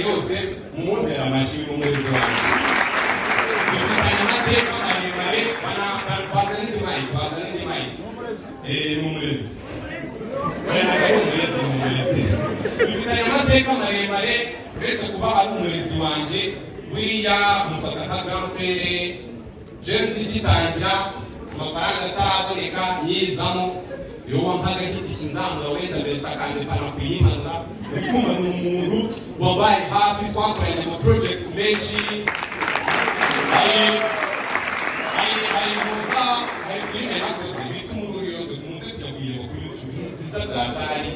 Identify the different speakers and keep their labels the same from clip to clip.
Speaker 1: Yose mumumpera amashyi. Umurezi wanjye dufitanye amateka maremare. Bazana indi mic, bazana indi mic. Ni umurezi. Oya, ntabwo ari umurezi, ni umurezi. Dufitanye amateka maremare. Uretse kuba ari umurezi wanjye, buriya mufata nka grand frère. Gen-Z igitangira, amafaranga ataraboneka, nyizamo iyo wampaga nk'igiki nzamura wenda mbese akandepana kuyimanura. Uri kumva, ni umuntu wabaye hafi, twakoranye ama projects menshi. Hari hari filime nakoze bita Umururu Yose, muze kujya kuyireba kuri YouTube, ni nziza bwatari.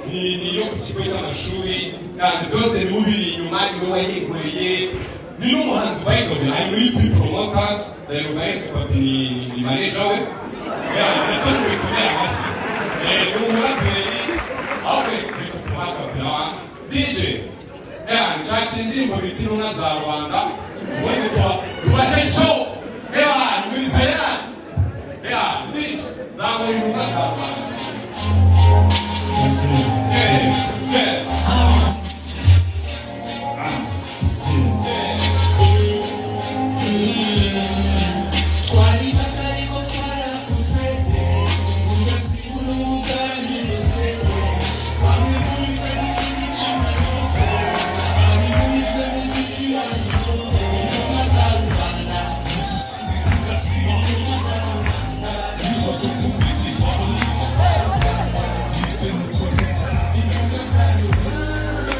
Speaker 1: Ni iyo ku kigo cy'amashuri, kandi byose niwe ubiri inyuma, niwe wayinkoreye. Ni n'umuhanzi bayikoze, ari muri P Promoters. Dore Valence Papi ni manager we. Yeah, bikomeye amashyi. Ni umuraperi. Aho reka tumuhe akapera wa DJ. Yeah, nshakira indirimbo bita Intumwa za Rwanda, ubundi tubahe show. Yeah, ni muri tayari. Yeah, DJ, zamura Intumwa za Rwanda. Yeah, yeah. Yeah.
Speaker 2: Twari bato ariko twarakuze, burya si ubu bwarahindutse. Bamwe muri twe dufite inshingano, abandi muri twe muzi ikiraniro. Intumwa za rubanda, intumwa za rubanda, intumwa za rubanda, intumwa za rubanda.